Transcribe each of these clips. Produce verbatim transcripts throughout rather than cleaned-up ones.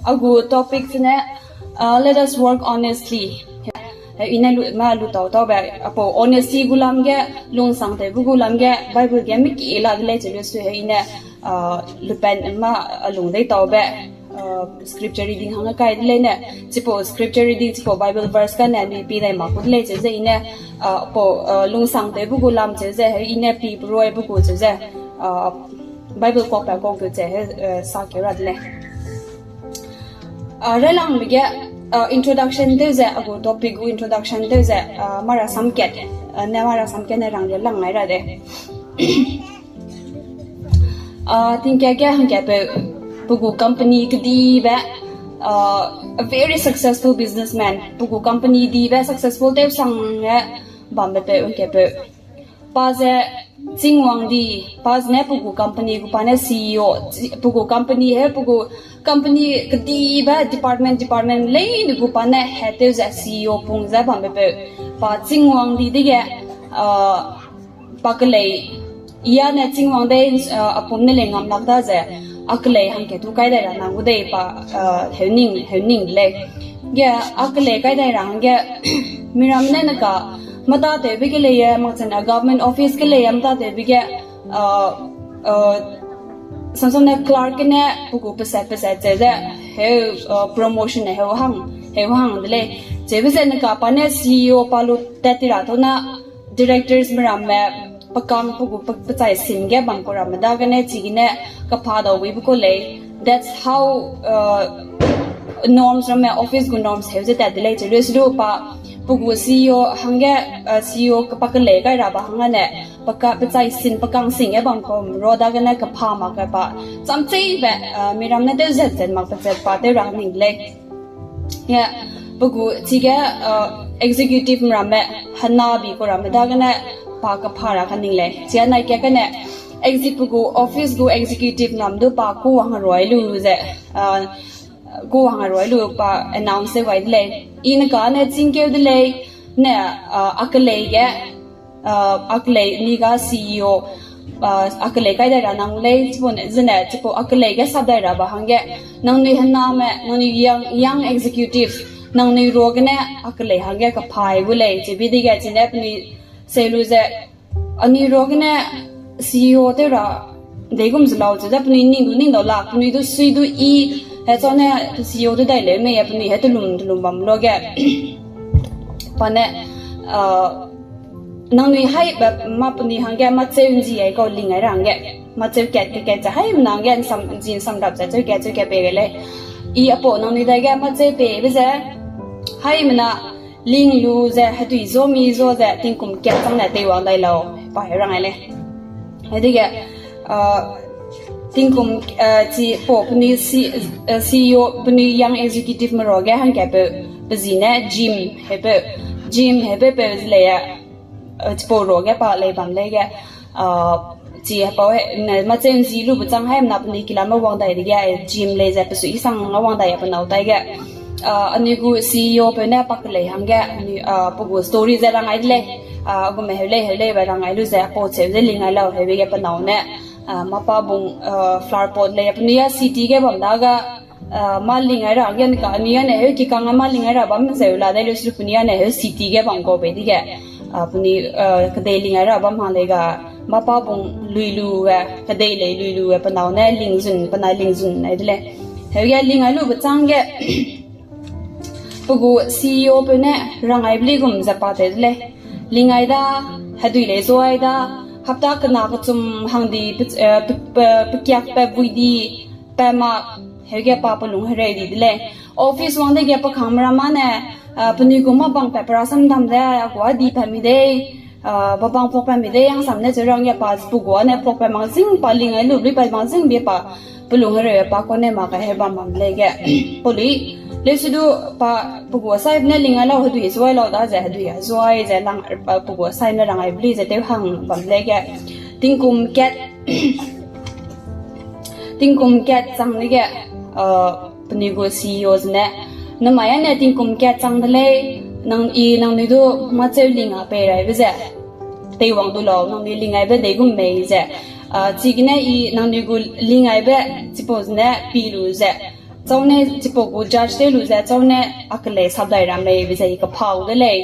A gu topic zene, uh, let us work honestly. He, i ne lu, ma lu tau taube, apau honesty gu lam ge, lungsangtewbe gu lam ge, Bible ge miki la de lei che lu su he i ne, uh, lupen ma, uh, lung dei taube, uh, scripture reading hangge kai de lei ne, chipau scripture reading, chipau Bible verse kane anui pi dai mak gu de lei che ze i ne, uh, apau, uh, lungsangtewbe gu lam che ze he i ne pi peruaibe gu che ze, uh, Bible kuakpa kuak gu che he, uh, sa keu ra de lei. Uh, railangbe ge, uh, introduction tew ze, a gu topic gu introduction tew ze, uh, mara samkat, uh, ne mara samkat ne rang le lang ngai ra de. Uh, tingkat ge hangkatpeu, pe gu company kedibe, uh, a very successful businessman, pe gu company dibe successful tew sang ge bambe peu hangkatpeu. Pa ze Chingwang di, pa zene pe gu company gu pa ne C E O, chi-, pe gu company he, pe gu company kedibe department, department leine gu pa ne head tew ze C E O pung ze bambe peu. Pa Chingwang di dege, uh, pa kelei, i a ne Chingwang dei, uh, a pum ne lei ngam lak da ze, a kelei hangkat tu kai dai ra nang gu dei pa, uh, heu ning, heu ning de lei. Ge, a kelei kai dai ra hangge, miram ne neka, mâtatewbe ge lei e, makchane government office ge lei e, mâtatewbe ge, uh, uh, samsam ne clerk ne pe gu peset peset cheu ze, heu, uh, promotion ne heu hang, heu hang de lei. Cheube ze neka pa ne C E O pa lu tat ti ra tau na directors miramme, pe kang pe gu pe, pechai sim ge bam ku ramme dagene chigene kepha dau buibe ku lei. That's how, uh, norms ramme, office gu norms heu ze tat de lei che lu su du pa, pe gu C E O hangge, uh, C E O pa kelei kai ra ba hangge ne, pe ka, pechai sim, pe kang sing ge bam ku ro dagene kepha mak ge pa, chamcheibe, uh, miram ne tew zet zet mak pezet pa tew ra ning de lei. He, pe gu chige, uh, executive miramme, hena bi ku ramme dagene pa kepha ra kaning lei. Chia nai ka kane, exi pe gu office gu executive nam du pa ku wang herui lu ze, uh, ku wang herui lu pa announce tew gai de lei. I neka ne chingkeu de lei, ne, uh, a kelei ge, uh, a kelei ni ga C E O, uh, a kelei kai dai ra nang lei, chipau ne, zene, chipau a kelei ge sap dai ra ba hangge, nangnui hename, nangnui young, young executives, nangnui ruagene a kelei hangge kephai gu lei, chibi dege chine penui seu lu ze, anui ruagene C E O tew ra deigum ze lau, chize penui ning du ning dau lak, penui du sui du i, he chane C E O tew dai leu mei e, penui he telum telum bam luage. Pa ne, uh, nangnui hai, ba, mâ penui hangge, mâ cheu nzi ai kau ling ai ra hangge. Mâ cheu kat, kat, kat ze haimena hangge, nsam, nzi nsam rap ze cheu kat, cheu kat pei gai lei. I apau nangnui daige mâ cheu peibe ze, haimena ling lu ze, hedui zo mi zo ze, tingkum kat chang ne teiwang dai lau, pa heu rang ai lei. Hedege, uh, tingkum, uh, chi pau penui C-, uh, C E O, penui young executive meruage hangkatpeu, pe zi ne Jim heupeu, Jim heupeu peu ze lei e, uh, chipau ruage pa lei bam leige, uh, chi hepau he, ne, mâ cheu nzi lube chang haimena penui kilame wang dai dege, Jim lei ze pe sui sang a wang dai a pe nâu taige, uh, anui gu C E O peu ne pa kelei hangge, anui, uh, pe gu story ze rang ai de lei, uh, a gume heu lei, heu lei be rang ai lu ze, pau cheu ze ling ai lau, heube ge pe nâu ne, uh, mâ pa bung, uh, flower pot lei, penui a city ge bam dage, uh, mâ ling ai ra hangge neka, anui a ne heu kikang a mâ ling ai ra bam zeu la dei lu su penui a ne heu city ge bam kau bei dege, uh, penui, uh, kedei ling ai ra bam hang lei ga, mâ pa bung lui lu e, kedei lei lui lu e, pe nâu ne ling zun, penai ling zun ai de lei. Heuge ling ai lube chang ge, pe gu C E O peu ne rang ai be li gum ze pa tew de lei. Ling ai da, hedui lei zuai da, hapta kena kechum hang di, pe, eh, pe, pe, pekiak pe bui di, pe mak, heuge pa pelung hereu di de lei. Office wang dege pe kangme ramme ne, eh, penui gu mâ bang pat pe rasam dam de, a gua di pat mi dei, ah, ba bang puak pat mi dei, hangsam ne cheu rangge pa, pe gua ne puak pat mak zing pa ling ai lu, lui pat mak zing bi pa, pelung hereu pa kau ne mak ka heu bam bam leige. Pau lui, leu su du pa, pe gu saime ne ling ai lau, hedui zuai lau da ze, hedui a zuai ze lang, pa, pe gu saime rang ai be li ze tew hang bam leige. Tingkum kat, tingkum kat chang dege, uh, penui gu C E O zene, namai a ne tingkum kat chang de lei, nang i nangnui du mâ cheu ling a pei raibe ze, teiwang du lau, nangnui ling aibe deigum mei ze, uh, chigene i nangnui gu ling aibe, chipau zene pi lu ze, Chau ne chipau gu judge tew lu ze, chau ne a kelei sap dai ra mei be ze i kepau de lei.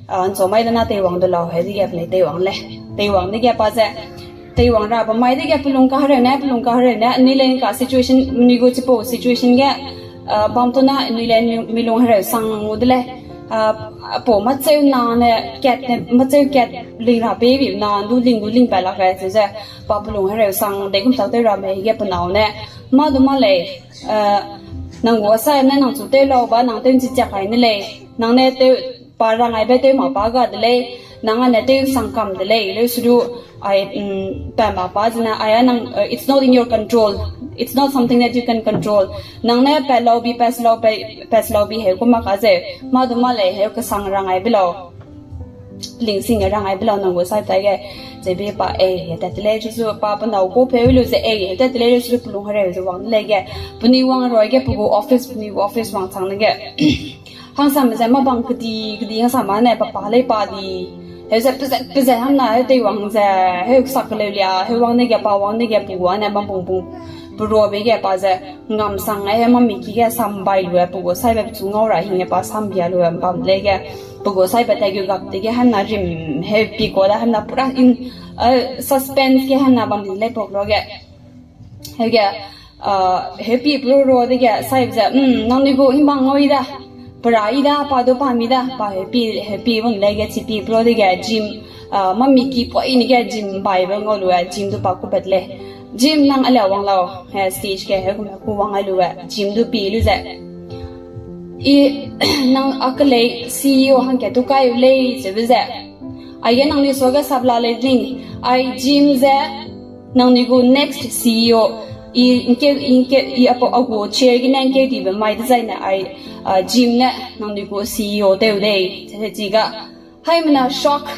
Ah, nchau mai de na teiwang de lau, he dege penui teiwang le. Teiwang dege pa ze, teiwang ra bam mai dege pelung kahereu ne, pelung kahereu ne, anui le ka situation, anui gu chipau situation ge, ah, bam tu na, anui le mi-, milung hereu sang ngu de lei. Ah, apau macheu na ne, kat ne, macheu kat ling ra pei bi na, du ling du ling pa lak gai, ze, pa pelung hereu sang, dei gum tak tew ra mei ge penau ne, mâ du mâ lei, eh, nang gu asai ne nang chu tew lau ba, nang tew nchi chiak kai ne lei, nang ne tew pa rang aibe tew mak pa ga de lei, nang a ne tew sang kam de lei, leu su du, ai, mm, pa mak pa zene, ai, a nang, uh, it's not in your control. It's not something that you can control. Nang ne pa lau bi, pa lau, pa, pa lau bi heu ku mak a zeu. Mâ du mâ lei heu kesang rang aibe lau. Lingsing rang aibe lau nang gu sai tai ge. Ze bi pa, eh, he tat te lei, chu su pa penau gu peu lu ze, eh, he tat te lei, chu su pelung hereu ze wang de lei ge. Penui wang roi ge pe gu office, penui gu office wangchang ne ge. Hangsame ze mâ bang kedi, kedi hangsame ne pa pa lei pa di. Heu ze pezat, pezat hamna heu teiwang ze, heu sak keleu lia, heu wang dege pa wang dege pe gu a ne bam pung pung. Pe ruabe ge pa ze, ngamsang ai he mâ mi ki ge sam bai lu e, pe gu saibe pechu ngau ra hing e pa sam bia lu e bam lei ge. Pe gu saibe tai gu gap dege hamna rim, heu pi kua da hamna pura in, eh, suspense ge hamna bam lei pau lu ge. Hege, ah, heu pi pe ru ru dege saibe ze, mm, nangnui gu himbang ngau i da, pe ra i da, pa du pa mi da, pa heu pi, heu pi bam lei ge chi pi pe ru dege gym, ah, mâ mi ki poi ni ge gym baibe ngau lu e, gym du pa ku pat lei. Gym nang a lia wang lau, he stage ge heu gume ku wang ai lu e, gym du pi lu ze. I, nang a kelei C E O hangkat tu kai u lei, zeube ze. Aige nangnui suage sap la lei ning, ai gym ze, nangnui gu next C E O, i ngkeu, i ngkeu, i apau a gu chair gene ngkeu dibe mai dezaine ai, ah, gym ne nangnui gu C E O tew dei, ze chi ga. Haimena shock.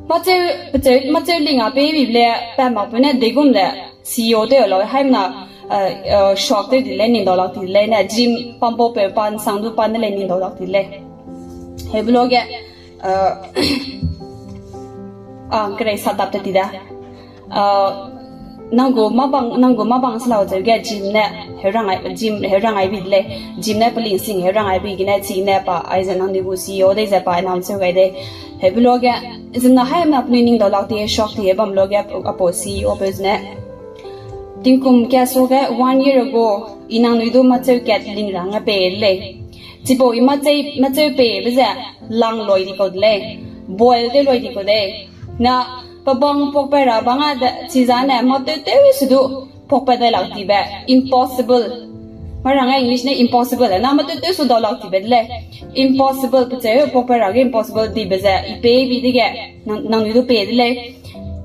Macheu, pecheu, macheu ling a pei bi le, pa mak peu ne deigum le, C E O tew lau, haimena, eh, eh, shock tew di lei, ning dau lak di lei ne, gym pampau peu pa nsang du pa ne lei ning dau lak di lei. Heube lu ge, eh, ah, kerei sa dap te ti da. Ah, nang gu mâ bang, nang gu mâ bang se lau zeu ge gym ne, heu rang ai, gym, heu rang ai bi de lei. Gym ne pe lingsing heu rang ai bi gene, chi ne pa, aize nangnui gu C E O dei ze pa announce gai dei. Heube lu ge, ziemmena haimena penui ning dau lak ti, shock ti, bam lu ge, apau C E O peu zene. Tingkum ka suage one year ago, i nangnui du macheu kat ling ra hangge pei de lei. Chipau i macheu, macheu peibe ze, lang loi di kau de lei. Boil tew loi di kau dei. Na, pe bang pakpat ra bang a de, chizane, mâ tew tew se du, pakpat dai lak dibe, impossible. Mâ rang English ne impossible, na mâ tew tew su dau lak dibe de lei. Impossible, pecheu pakpat ra ge impossible dibe ze, i pei bi dege, nang, nangnui du pei de lei.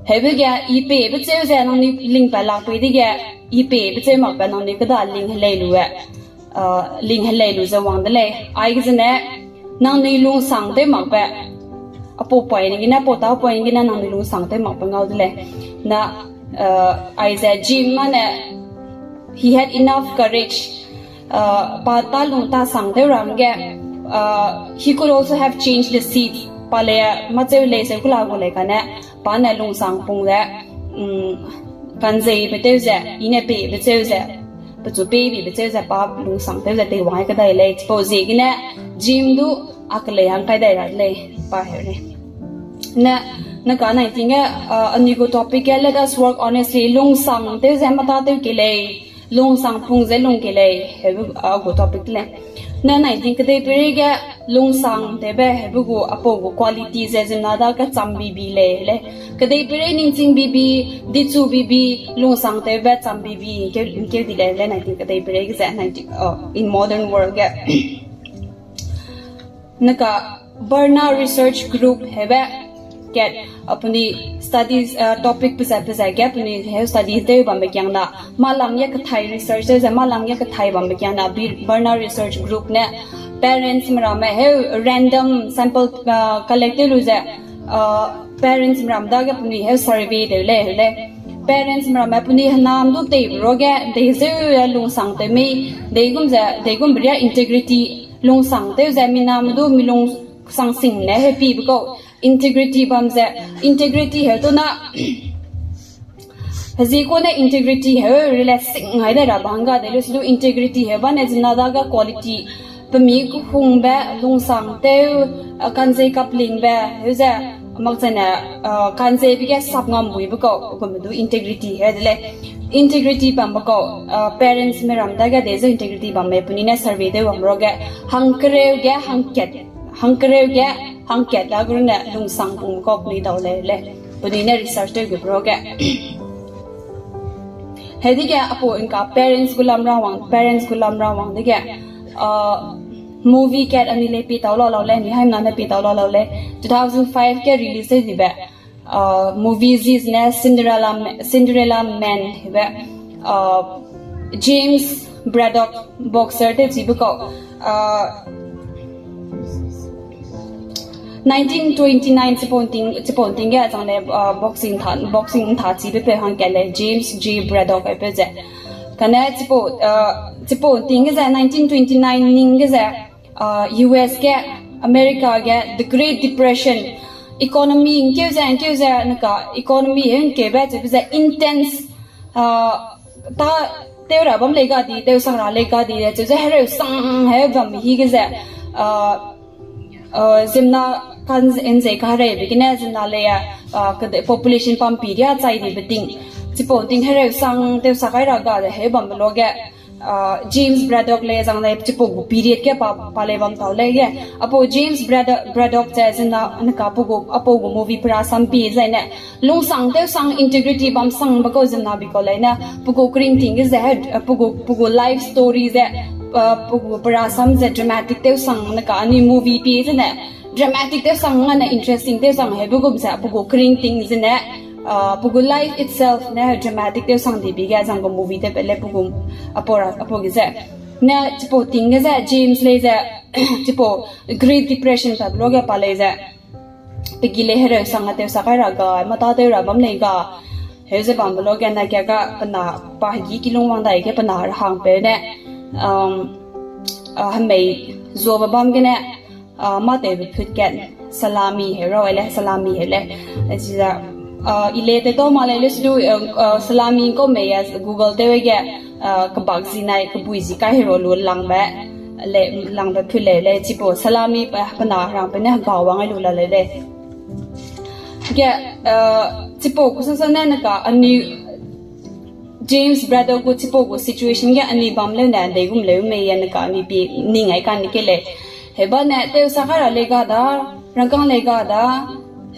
Heube ge, i peibe cheu ze, nangnui ling pat lak pei dege, i peibe cheu makbe nangnui keda ling helei lu e. Ah, ling helei lu ze wang de lei. Aige zene, nangnui lungsang tew makbe. Apau point gene, apau ta point gene, nangnui lungsang tew makbe ngau de lei. Na, ah, aize gym ma ne, he had enough courage. Ah, pa ta lung ta sang tew ra hangge, ah, he could also have changed the seat. Pa lei, macheu lei se kula gu lei kane, pa ne lungsang pung le, mm, kanzeibe tew ze, i ne peibe cheu ze, pechu pei bibe cheu ze pa lungsang tew ze teiwang ai kedai lei, chipau ziegene gym du a kelei hang kai dai ra de lei, pa heu lei. Ne, ne ka nai ting ge, ah, anui gu topic ge, let us work honestly, lungsang tew ze mata tew kei lei, lungsang pung ze lung kei lei, heube, ah, gu topic lei. Ne nai ting kedeipeirei ge lungsang tewbe heube gu apau gu quality ze ziemmena dage cham bibi lei, lei. Kedeipeirei ningching bibi, dichu bibi, lungsang tewbe cham bibi, keu, keu di lei, lei nai ting kedeipeirei ge ze, nai ting, oh, in modern world ge. Ne ka Barna Research Group heube, kat, a, penui studies, a, topic pezat pezat ge penui heu study tew bambe kiangna, malam ge kethai research tew ze, malam ge kethai bambe kiangna, Barna Research Group ne parents meramme heu random sample, a, collect tew lu ze, a, parents meram dage penui heu survey tew lei, heu lei. Parents meramme penui henam du teibe ruage, dei zeu lungsang tew mei, deigum ze, deigumbe ria integrity, lungsang tew ze miname du milung sang sing ne heu pibe kau, integrity bam ze, integrity heu tuna, Hezi kune integrity heu relate sing hai de ra bang ga de lu sidu integrity heu bane zina dage quality, pemi kehungbe, lungsang tew, a, kanzei kaplingbe, heu ze, mak zene, a, kanzei bi ge sap ngam buibe kau, gume du integrity heu de lei. Integrity bambe kau, a, parents me ram dage de ze integrity bam me penui ne survey tew bam ruage, hangkereu ge, hangkat, hangkereu ge, hangkat da gurune lungsang pung kau penui dau lei lei. Penui ne research tew ge ruage. Hedige apu ngka parents gu lam ra wang, parents gu lam ra wang dege, uh, movie kat anui lei pi tau la lau lei, ni haimna ne pi tau la lau lei. Two thousand five ge release tew dibe, uh, movie zis ne Cinderella, Cinderella Man hebe, uh, James Braddock boxer tew chibe kau, uh, nineteen twenty-nine chipau ting, chipau ting ge zang le, uh, boxing tha, boxing tha chibe peu hangkat lei James G Braddock ai peu ze. Kane chipau, uh, chipau ting ge ze nineteen twenty-nine ning ge ze, uh, U S ge, America ge, the Great Depression, economy ngkeu ze, ngkeu ze, neka economy heu ngkeube chibe ze intense, uh, ta tew ra bam lei ga di, tew sang ra lei ga di, chize hereu sang heu bam hi ge ze, uh, uh, ziemna kan nzei kahereibe gene ziemna lei, uh, kede population pampi ria chai dibe ting. Chipau ting hereu sang tew sa kai ra ga de heu bambe luage, uh, James Braddock lei zang lei chipau gu period ge pa, pa lei bam tau lei ge. Apau James Braddock, Braddock ze ziemna neka pe gu, apau gu movie pe rasam pi zaine lungsang tew sang integrity bam sangbe kau ziemna bi kau leine, pe gu kering ting ge ze, uh, pe gu, pe gu life story ze, uh, pe gu pe rasam ze dramatic tew sang neka anui movie pi zene, dramatic tew sang ngane interesting tew sang heube gum ze, pe gu kering ting zene, uh, pe gu life itself ne dramatic tew sang dibe ge zang gu movie tew pe lei pe gu, apau ra, apau ge ze. Ne chipau ting ge ze, James lei ze, chipau Great Depression pa luage pa lei ze. Pe gi lei hereu sang a tew sa kai ra ga, mata tew ra bam lei ga. Heu ze bambe luage ne ka ga pe na pa hegi kilung wang dai ge pe na ra hangpeu ne, um, uh, hemei zuabe bam gene, uh, mâ tewbe phut kat, salami heu ra ai lei, salami heu lei. Chize, uh, i le te tau ma lei le sidu, uh, uh, salami kau mei a Google tew ge, uh, kebak zi nai, kebui zi kai hero lu langbe, le, langbe phut lei lei, chipau salami pa, pe na rangpeu ne hega wang ai lu la lei lei. Ge, uh, chipau gu sasa ne neka anui James Braddock gu chipau gu situation ge anui bam leu ne, deigum leu mei a neka anui pi ning ai kan ke lei. Heu bane tew sa kai ra lei ga da, rangkâng lei ga da,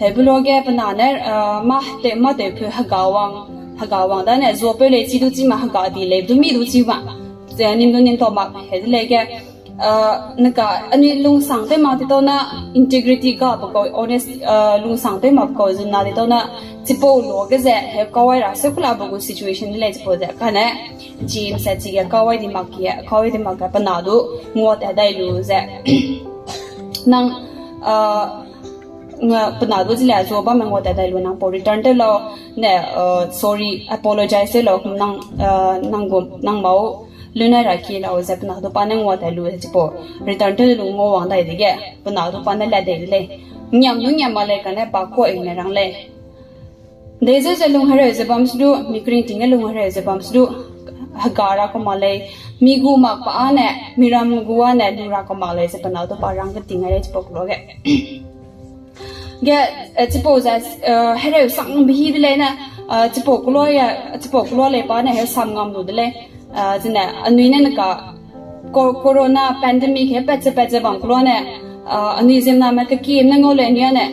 heube luage pe na ne, uh, mâ te, mâ tewpeu hega wang, hega wang da ne, zuapeu lei chi du chi ma hega di lei, du mi du chi ma. Ze nim du nim tau mak, heu de lei ge, uh, neka anui lungsang tew mak ti tau na integrity ga pe kau, honest, uh, lungsang tew mak pe kau zun na ti tau na, chipau luage ze, heu kau ai ra, se kula pe gu situation de lei chipau ze, kane, James a chige kau ai di mak ge, kau ai di mak ge pe na du, ngua ta dai lu ze. Nang, uh, nga pe na du chi le zua bamme ngua ta dai lu nang pau return tew lau, ne, uh, sorry, apologize tew lau, nang, uh, nang gu, nang mau, lunai ra ki lau ze pe na du pa ne ngua ta lu ze chipau return tew lu ngua wang dai dege, pe na du pa ne la dei de lei. Ngiam du ngiam ma lei kane pa kuai ne rang lei. Dei ze ze lung hereu ze bam sidu, mi kering ting ge lung hereu ze bam sidu, hega ra kau mak lei, mi gu mak pa ane, mi ram gu ane, lu ra kau mak lei ze pe na du pa rang keting ai lei chipau kuluage. Ge, eh, chipau ze, eh, hereu sangbe hi de lei ne, eh, chipau kulua ya, chipau kulua lei pa ne heu sam ngam lu de lei. Eh, zene, anui ne neka, co-, corona pandemic he pat ze pat ze bam kulua ne, eh, anui ziemmename kekim ne ngau lei anui ane,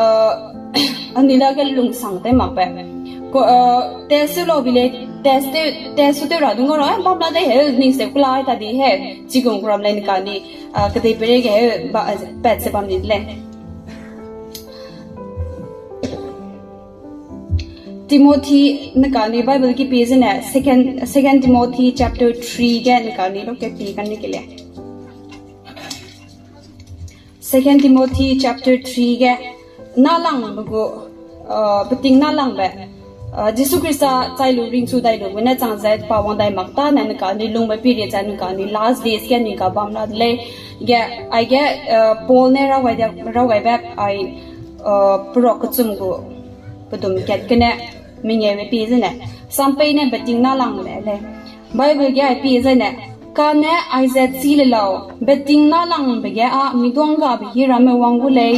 eh, anui dage lungsang tew makbe. Ko, eh, test tew lau bi lei, test tew, test tew ra du ngau ra, eh, bam la de heu, ning se kula ai ta di heu, chigum kuram lei neka ni, eh, kedei peireige heu, ba, eh, pat ze bam ni de lei. Timothy, neka ni Bible ki pie zene, Second, Second Timothy chapter three ge neka ni loke pie kane ke lei. Second Timothy chapter three ge, nâlangbe gu, uh, peting nâlangbe, uh, Jisu Khrista chai lu ringchu dai lu gene chang ze pa wang dai mak tâne neka ni lungbe period ze neka ni last days ge neka bam la de lei. Ge, aige, uh, Paul ne raw gai de, raw gaibe ai, uh, perok kechum gu pedum kat gene, mengeu pie zene, sampei ne beting nâlangme lei. Bible ge aipi zene, kane aize chi le lau, beting nâlangbe ge â miduanggabe hî ramme wang gu lei,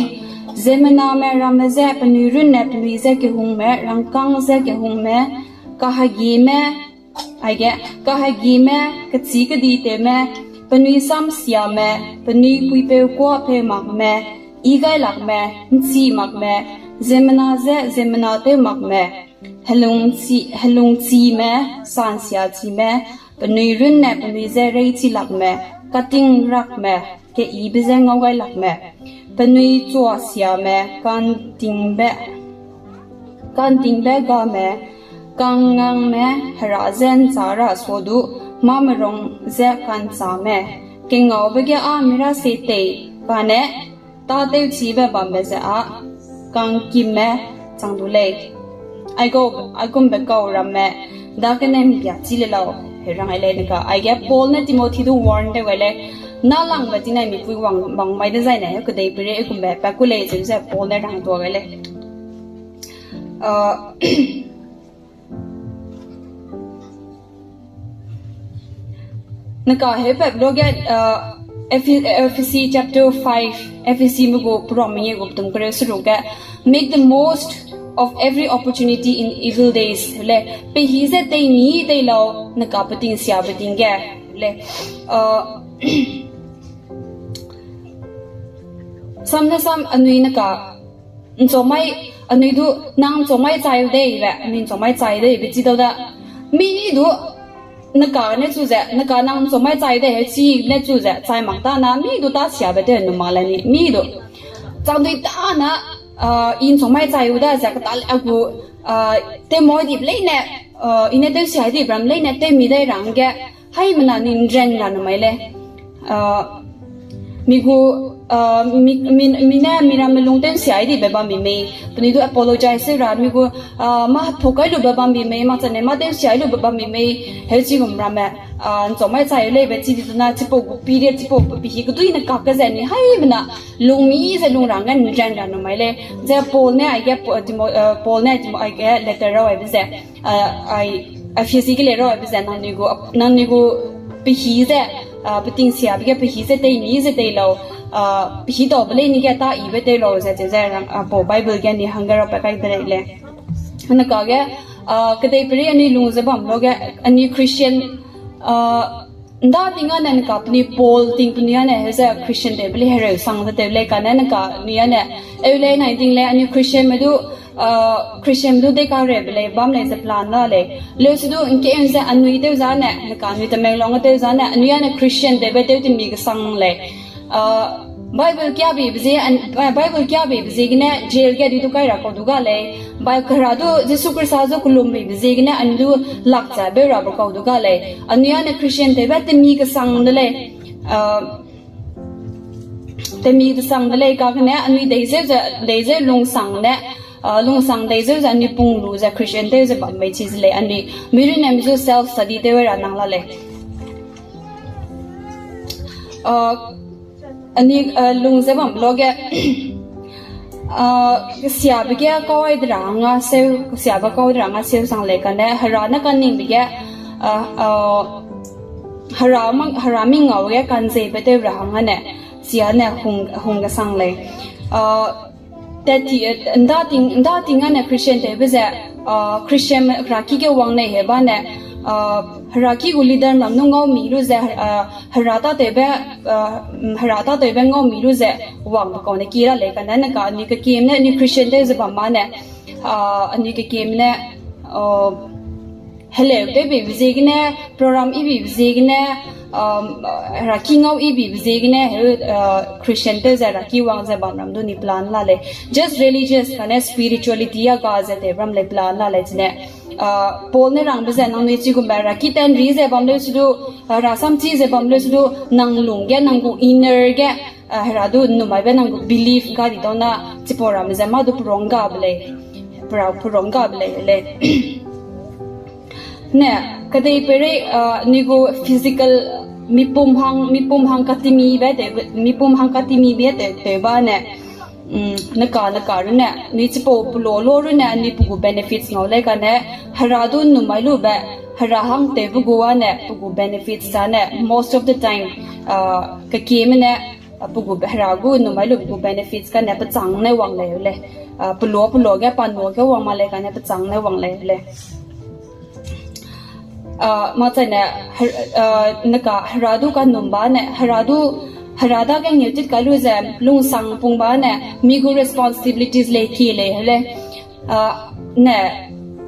ziemmename ramme je penui runne penui je kehungme, rangkâng je kehungme, kahegime, aige, kahegime, kechî keditewme, penui samsiame, penui puipeu kuâpeu makme, i gai lakme, ’nchi makme, ziemmena je ziemmena tew makme, helungchi, helungchime, sansiachime, penui runne penui je reichi lakme, kating rakme, keyibe je ngau gai lakme, penui chuasiame, ka'ntingbe, ka'ntingbe game, kangngangme, Hera je ’nchâ ra suadu, mâmerung je ka'nchâme, kengaube ge â mira se tei, kane tâtewchibe bambe ze â kangkimme chang du lei. Aigau, aigumbe kau ramme, dagene ’mbia chi le lau, heu rang ai lei neka. Aige Paul ne Timothy du warn tew gai lei, nâlangbe ting ne mipui wang, wang mai dezaine, heu kedeipeirei aigumbe pa ku lei zeu ze Paul ne rang tua gai lei. Neka heu pep luge, Ephe-, Ephesi chapter five, Ephesime gu peruak mengeu gu petum kereu seruk ge, make the most of every opportunity in evil days lei, pehî ze teimi tei lau, neka peting siabe ting ge lei. Sam ne sam anui neka, ’nchumai, anui du nang ’nchumai chai deibe, anui ’nchumai chai deibe chi dau da. Mi du neka ne chu ze, neka nang ’nchumai chai dei heu chi ne chu ze, chai mak ta na, mi du tâ siabe tew nu mak le ni, mi du. Chang dui ta na, i ’nchumai chai u da ze, keta le a gu, tewmai dibe leine, i ne tewsia dibe ram leine, tewmi dai ra hangge, haimena ni ’nran ra nu mai lei. Mi gu, mi, mi, mi ne mi ramme lung tewsia dibe bam bi mei, penui du apologize tew ra, mi gu, mâ hepuk kai lube bam bi mei, makchane mâ tewsia lube bam bi mei, heu chigum ramme, ’nchumai chai leibe chi di tena, chipau gu period, chipau pehî keduine kak ge ze ni haimena, lungmi ze lung ra hangge ’nran ra nu mai lei. Ze Paul ne aige, Paul ne Timo-, aige letter rau aibe ze, Ephesi ge le rau aibe ze, nangnui gu, nangnui gu pehî ze, peting siabe ge pehî ze teimi ze tei lau, pehî taube leine ge tâ yibe tew lau ze, cheu ze, pau Bible ge ni hangge rau pa kai de rei lei. Neka ge, kedeipeirei anui lung ze bam luge, anui Christian, ’nda ting â ne neka penui Paul ting penui â ne heu ze Christian tewbe lei hereu sang ze tew lei kane neka anui â ne, eu lei nai ting lei anui Christianme du, Christianme du deikareube lei bam lei ze plan la lei. Leusedu ’ngkeu ze anui tew zane, neka anui Tamenglong tew zane, anui â ne Christian tewbe tew temi kesang lei. Bible kiabibe zie, Bible kiabibe ziegene jail ge di du kai ra kau du ga lei. Bi-, Hera du Jisu Khrista zu kelum bibe ziegene anui du lak ze beu rabe kau du ga lei. Anui â ne Christian tewbe temi kesang de lei. Temi kesang de lei kagene anui deizeu ze, deizeu lungsang ne, lungsang deizeu ze anui pung lu ze Christian tew ze bam mei chi ze lei anui. Mi runne mi zu self study tew ra nang la lei. Anui, lung ze bam luge, kesiabe ge kau ai de ra hangge seu, kesiabe kau de ra hangge seu sang lei kane, Hera ne kaningbe ge, Hera mang, Hera mi ngau ge kanzeibe tew ra hangge ne, chia ne hung, hung kesang lei. Tat ti, ’nda ting, ’nda ting â ne Christian tewbe ze, Christian Hera ki ge wang nei he ba ne, Hera ki gu leader lam nu ngau mi lu ze, Hera tâtewbe, Hera tâtewbe ngau mi lu ze, wangbe kau ne ki la lei kane neka anui kekieme ne anui Christian tew ze bam ma ne, anui kekieme ne, heleu tewbibe ziegene, program yibibe ziegene, Hera ki ngau yibibe ziegene, heu, Christian tew ze Hera ki wang ze bam ram du ni plan la lei. Just religious kane spirituality a ga ze tew ram lei plan la lei chine. Paul ne rangbe ze nangnui chigumbe Hera ki tanri ze bam leu se du, Hera samchi ze bam leu se du, nang lung ge, nang gu inner ge, Hera du ’nnumaibe nang gu belief ga di dau na, chipau ramme ze mâ du perong gabe lei, pera perong gabe lei lei. Ne, kedeipeirei, anui gu physical, mipum hang, mipum hang katimibe tew, mipum hang katimibe tew, tew ba ne, Neka neka runne, anui chipau pelo lo runne, anui pe gu benefits ngau lei kane, Hera du nnum mai lube, Hera hang tewbe gu ane, pe gu benefits zane, most of the time, kekieme ne, pe gu Hera gu nnum mai lube gu benefits kane, pechâng ne wang lei lei. Pelo pelo ge, pa nua ge wang ma lei kane, pechâng ne wang lei lei. Makchaine, neka Hera du kanum ba ne, Hera du, Hera dage ngeutit kai lu ze, lungsang pung ba ne, mi gu responsibilities lei ki lei lei. Ne,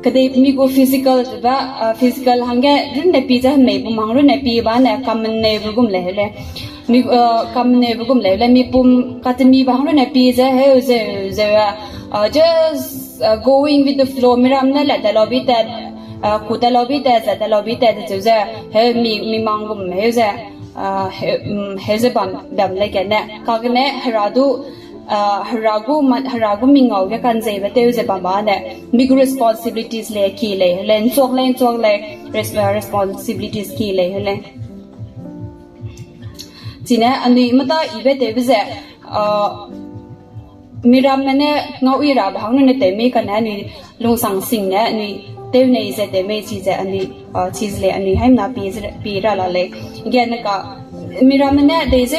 kedei mi gu physical ba, physical hangge runne pi ze hemei pum hang runne pi ba ne, kameneube gum lei lei. Mi, kameneube gum lei lei, mi pum katemi ba hang runne pi ze, heu ze, ze, just going with the flow, miram ne le de lau bi te, ku te lau bi te, ze te lau bi te, de cheu ze, heu mi, mi mang gum heu ze, heu ze bam, bam lei kane, kagene Hera du, Hera gu, Hera gu mi ngau ge kanzeibe tew ze bam ba ne, mi gu responsibilities lei ki lei lei, nchuak lei, nchuak lei, responsibilities ki lei lei. Chine anui mata ibe tewbe ze, miramme ne ngau i rabe hang nune tew mei kane anui lungsang sing ne anui tew nei ze tew mei chi ze anui, chi ze lei anui haimna pi ra la lei. Ge neka, miramme ne dei ze,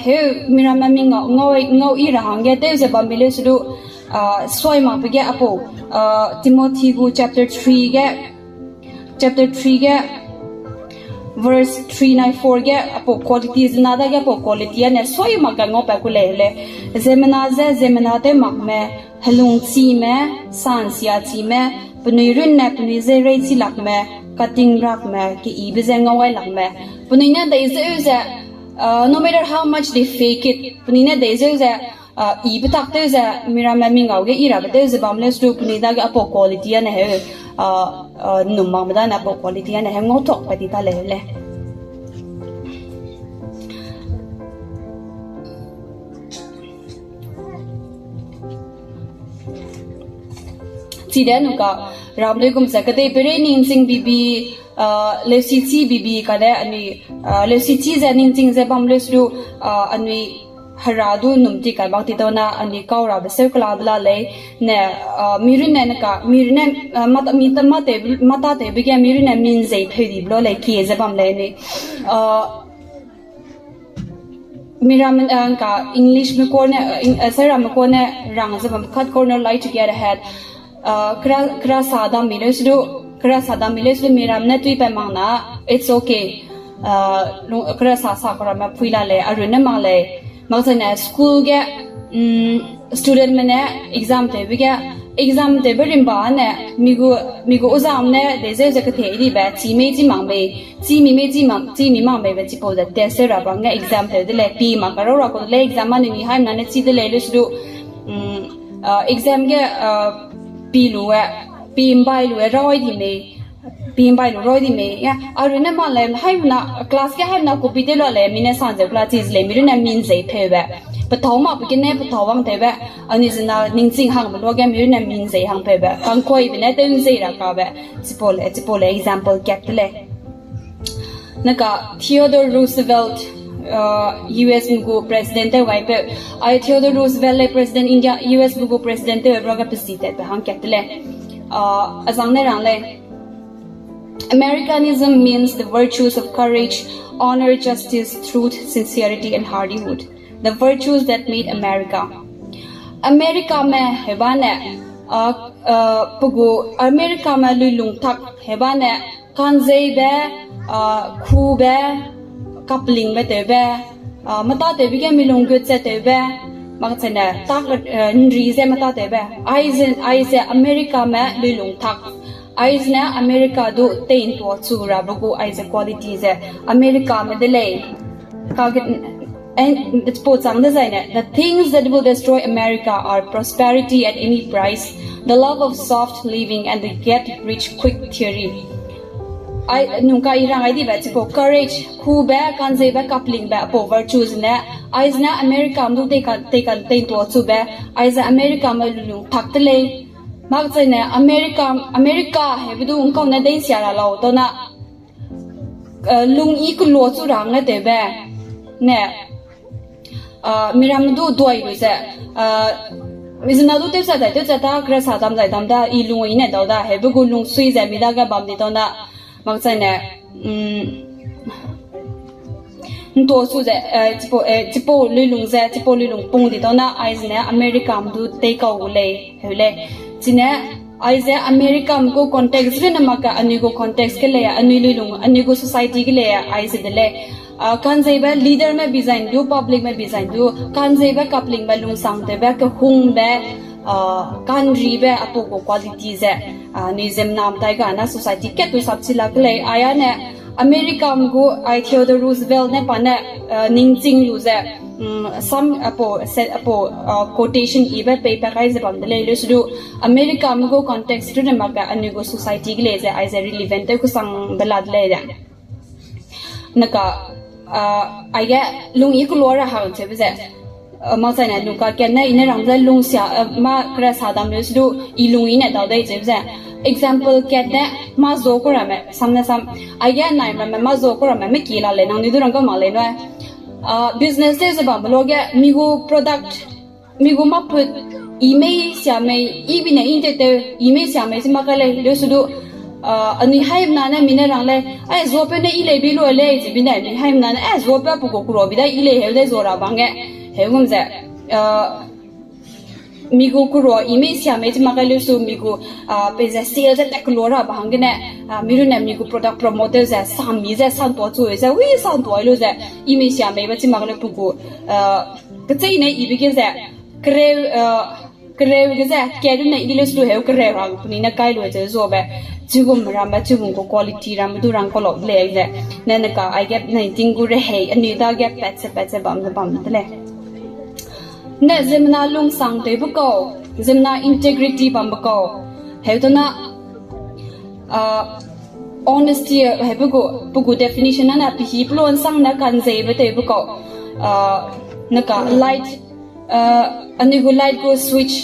heu miramme mi ngau, ngau, ngau i ra hangge tew ze bam bi leu se du, sui makbe ge apau, Timothy gu chapter three ge, chapter three ge, verse three nai four ge, apau quality, zena dage apau quality ane sui mak ge ngaupat ku lei lei. Ziemmena ze ziemmena tew makme, helungchime, sansiachime, penui runne penui je reichi lakme, kating rakme, keyibe je ngau gai lakme. Penui ne dei zeu ze, no matter how much they fake it, penui ne dei zeu ze, ibe tak tew ze, miramme mi ngau ge i rabe tew ze bam leu se du penui dage apau quality ane heu, nnum makme dane apau quality ane heu ngautuakpat ti ta lei lei. Chide nuka, ram lei gum ze kedei peirei ningching bibi, leusi chi bibi kane anui, leusi chi ze ningching ze bam leu se du, anui Hera du nnum ti kai bak ti tau na anui kau rabe seu kelabe la lei, ne, mi runne neka, mi runne, mata, mi ta, mata tewbe ge mi runne min zei pheu dibe lo lei ki ze bam lei anui. Miramme, neka Englishme kane, Sarame kane rang ze bam cut corner lie together head. Kera, kera sa dam mi leu se du, kera sa dam mi leu se du miram ne tuipat mak na, it's okay. Kera sa sa keramme pui la lei, arunne mak lei. Makchaine school ge, studentme ne exam tewbe ge, exam tewbe rimba ne, mi gu, mi gu ozam ne dei zeu ze kethe dibe, chi mei chi mak mei, chi mi mei chi mak, chi mi mak meibe chipau ze test tew ra bang ge exam tew de lei, pi mak karau ra kau de lei, exam anui mi haimna ne chi de lei leu se du, exam ge, pi lu e, pi mbai lu e, roi di mei, pi mbai lu roi di mei, arunne mak lei, haimna, class ge haimna copy tew la lei, mi ne sang zeu kela chi ze lei, mi runne min zei pheube. Petau makbe gene, petau wang tewbe, anui zena ningching hangbe luage mi runne min zei hang pheube. Kangkuibe ne tew nzei ra kabe, chipau lei, chipau lei example kat de lei. Neka Theodore Roosevelt, US me gu president tew waipeu. Ai Theodore Roosevelt lei president India, US me gu president tew waibe ruage pesi tatbe hang kat de lei. Azang ne rang lei. Americanism means the virtues of courage, honor, justice, truth, sincerity, and hardihood, the virtues that made America. Americame heba ne, pe gu Americame luilung tak heba ne, kanzeibe, kube, kapelingbe tewbe, mata tewbe ge milung gut ze tewbe, makchaine tak, nri ze mata tewbe. Aize, aize Americame luilung tak. Aizene America du teintuachu rabe gu aize quality ze Americame de lei. Kage, pau chang dezaine, the things that will destroy America are prosperity at any price, the love of soft living, and the get rich quick theory. Ai, nungka i rang ai dibe, chipau courage, kube, kanzeibe, kapelingbe, apau virtues ne, aizene Americame du tei kan, tei kan, teintuachube, aize Americame luilung tak de lei. Makchaine America, America hebe du ngkau ne deinsia ra lau tau na, lung i keloachu ra hangge tewbe, ne, Ah, miram du duai lu ze, ah, mi zena du tewsa dai, tewsa ta, kera sa dam zai dam da, i lung i ne dau da, heube gu lungsui ze mi dage bam di tau na, makchaine, mm, nto su ze, eh, chipau, eh, chipau luilung ze, chipau luilung pung di tau na, aize ne America du teikau gu lei, heu lei. Chine, aize America gu context rune mak ka anui gu context ke lei, anui luilung, anui gu society ke lei, aize de lei. Ah, kanzeibe leaderme bi zai du, publicme bi zai du, kanzeibe kaplingbe lungsangtewbe kehungbe, ah, kanribe apau gu quality ze, ah, anui ziemmena medai ga na society kat tu sap chi la ke lei, aia ne America gu ai Theodore Roosevelt ne pa ne, ah, ningching lu ze, mm, sam apau, se, apau, ah, quotation ibe peipat kai ze bam de lei, leu su du, America gu context rune mak ka anui gu society ke lei ze, aize relevant tew kesangbe la de lei de. Neka, ah, aige lung i kelua ra hang cheube ze, ah, makchaine nungka kat ne i ne rang ze lungsia, ah, mâ kera sa dam leu su du i lung i ne dau dei cheube ze. Example kat ne mâ zo ku ramme, sam ne sam. Aige nai ramme mâ zo ku ramme, meki la lei, nangnui du rang kau mak lei nui. Ah, business tew ze bambe luage, mi gu product, mi gu mâ put, i mei sia mei, i bi ne i tew tew, i mei sia mei chi mak kai lei, leu su du, ah, anui haimena ne mi ne rang lei, ai, zuapeu ne i lei bi lu lei, chi bi ne, mi haimena ne, ai, zuapeu pe gu kuro bi da i lei heu de zua ra bangge, heu gum ze, ah, mi gu kuro i mei sia mei chi mak kai leu su, mi gu, ah, peize sale ze tat kelua ra ba hanggene, ah, mi runne mi gu product promote tew ze, sami ze, santua chu ze, wi santua lu ze, i mei sia mei ba chi mak leu pe gu, ah, kecheîne ibe ge ze, kereu, ah, kereu ge ze, kat runne i de leu su du heu kereu ra penui ne kai lu ze zuabe, chigum ramme, chigum gu quality ramme du rang kau lau de lei ze, ne neka aige nineteen gu rehei, anui dage pat ze pat ze bam ze bam de lei. Ne ziemmena lungsangtewbe kau, ziemmena integrity bambe kau, heu tau na, ah, honesty, heube gu, pe gu definition ane pehî pelua nsang ne kanzeibe tewbe kau, ah, neka light, ah, anui gu light gu switch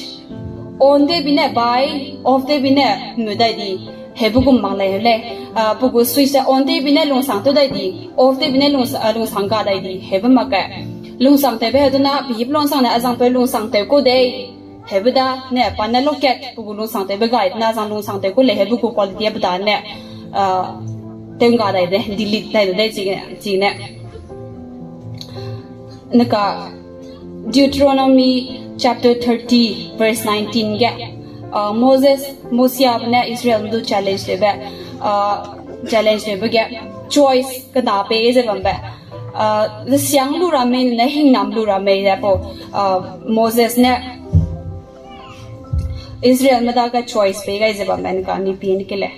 on tew bi ne bai, off tew bi ne mu dai di, heube gum mak lei heu lei. Ah, pe gu switch on tew bi ne lungsang tew dai di, off tew bi ne lungs-, ah, lungsang ga dai di, heube mak ge. Lungsangtewbe heu tau na, pehî pelua nsang ne a zangpeu lungsangtew kau dei, heube da ne, pa ne lokat pe gu lungsangtewbe gai na, zang lungsangtew kau lei, heube gu quality a pe da ne, ah, tew nga dai de, delete dai de, dai chine, chine. Neka Deuteronomy chapter thirty, verse nineteen ge, ah, Moses, Mosiabe ne Israelme du challenge tewbe, ah, challenge tewbe ge, choice kena pei ze bambe, ah, zesiang lu ra mei ne hingnam lu ra mei ze pau, ah, Moses ne Israelme dage choice pei gai ze bambe neka ni pin ke lei.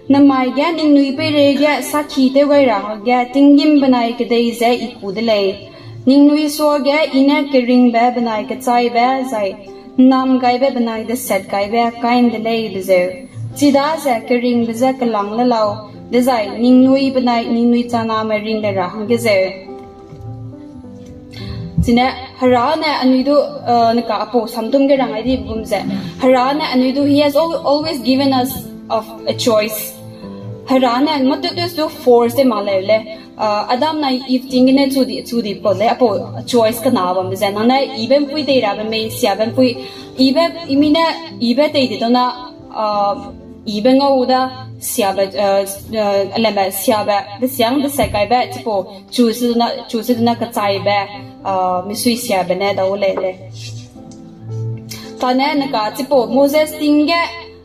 Namai ge ningnui peireige sakhi tew gai ra hangge tinggîm benai kedei ze I ku de lei. Ningnui suage I ne keringbe benai kechaibe zai ’nnamgaibe benai desetgaibe kai ’nde lei be zeu. Chidaze keringbe je kelâng le lau, dezai ningnui benai ningnui chaname ring le ra hangge zeu. Chine, Hera ne anui du, eh, neka apau samtum ge rang ai dibe gum ze, Hera ne anui du, he has al-, always given us of a choice. Hera ne mâ tew tew du force tew mak leu lei. Ah, Adam nai Eve ting gene chu di, chu di pau lei, apau choice kena bambe ze. Nang ne Ibe ’mpui tei rabe mei, siabe ’mpui, Ibe, I mi ne, Ibe tei di tau na, ah, Ibe ngau da, siabe, eh, eh, leme siabe, desiang deset kaibe, chipau, chu se du na, chu se du na kechaibe, ah, misui siabe ne dau lei lei. Kane neka chipau Moses ting ge,